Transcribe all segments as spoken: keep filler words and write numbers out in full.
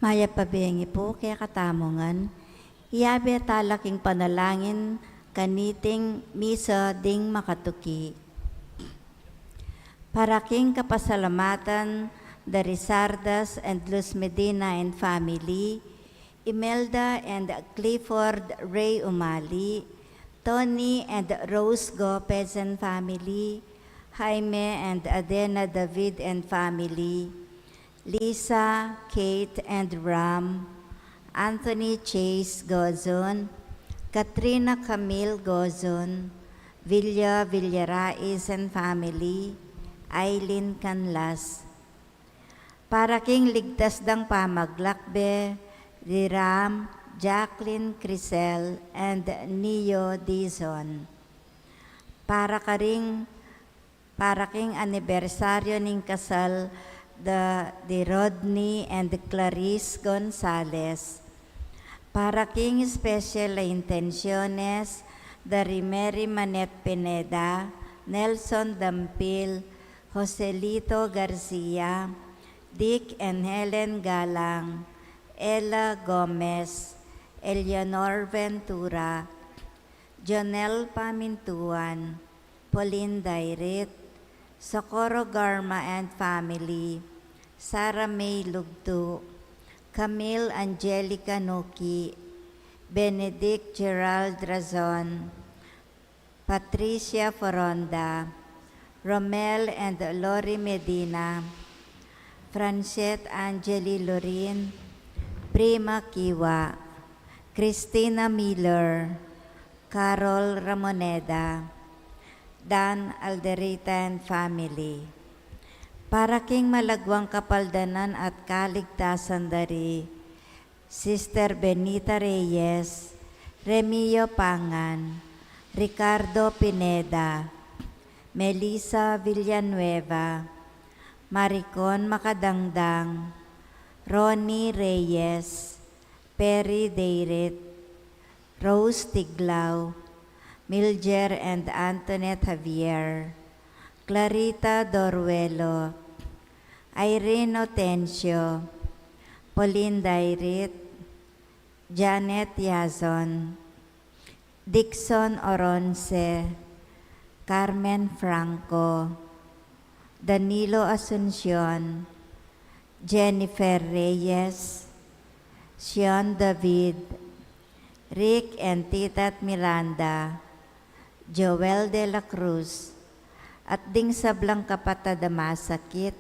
Mayap a bengi pu kekatamu ngan. Iyabe tala king panalangin kaniting misa ding makatuki. Para king kapasalamatan da Rizardas and Luz Medina and family, Imelda and Clifford Ray Umali, Tony and Rose Gopez and family, Jaime and Adena David and family, Lisa, Kate and Ram, Anthony Chase Gozon, Katrina Camille Gozon, Villa Villarais and family, Aileen Canlas. Para king ligtas dang pamaglakbe, di Ram, Jacqueline Crisel, and Neo Dizon. Para karing, para king anibersaryo ning kasal da di Rodney and Clarice Gonzalez. Para king special a intenciones da ri Mary Manette Pineda, Nelson Dampil, Joselito Garcia, Dick and Helen Galang, Ella Gomez, Eleanor Ventura, Jonel Pamintuan, Pauline Dairit, Socorro Garma and family, Sarah May Lugtu, Camille Angelica Nuki, Benedict Gerald Razon, Patricia Foronda, Romel and Lori Medina, Francette Angeli Lorin, Prima Kiwa, Christina Miller, Carol Ramoneda, Dan Alderita and family. Para king malagwang kapaldanan at kaligtasan da ri Sister Benita Reyes, Remio Pangan, Ricardo Pineda, Melissa Villanueva, Maricon Macadangdang, Ronnie Reyes, Perry Deirit, Rose Tiglao, Milger and Antoinette Javier, Clarita Doruelo, Irene Otencio, Pauline Dairit, Janet Yazon, Dickson Oronce, Carmen Franco, Danilo Asuncion, Jennifer Reyes, Sean David, Rick and Titat Miranda, Joel de la Cruz, at ding sablang kapatad a masakit,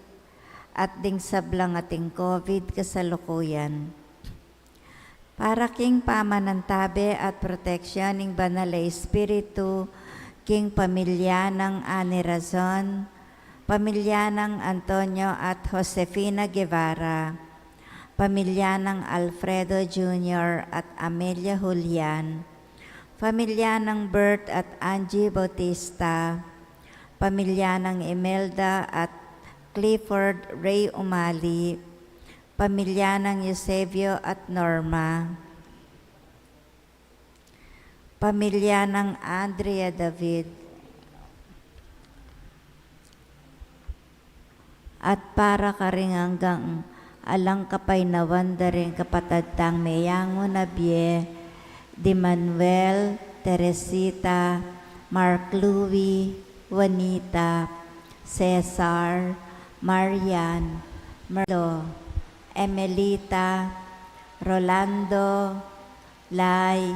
at ding sablang ating COVID kasalukuyan. Para king pamanantabe at proteksyon ning Banal a Espiritu, king pamilya nang Ani Razon, pamilya nang Antonio at Josefina Guevara, pamilya nang Alfredo Junior at Amelia Julian, pamilya nang Bert at Angie Bautista, pamilya nang Imelda at Clifford Ray Umali, pamilya nang Eusebio at Norma, pamilya nang Andrea David, at para karing anggang alang kapaynawan da ring kapatad tang meyangu na bie, di Manuel, Teresita, Mark Louie, Juanita, Cesar, Marian, Merlo, Emelita, Rolando, Lai,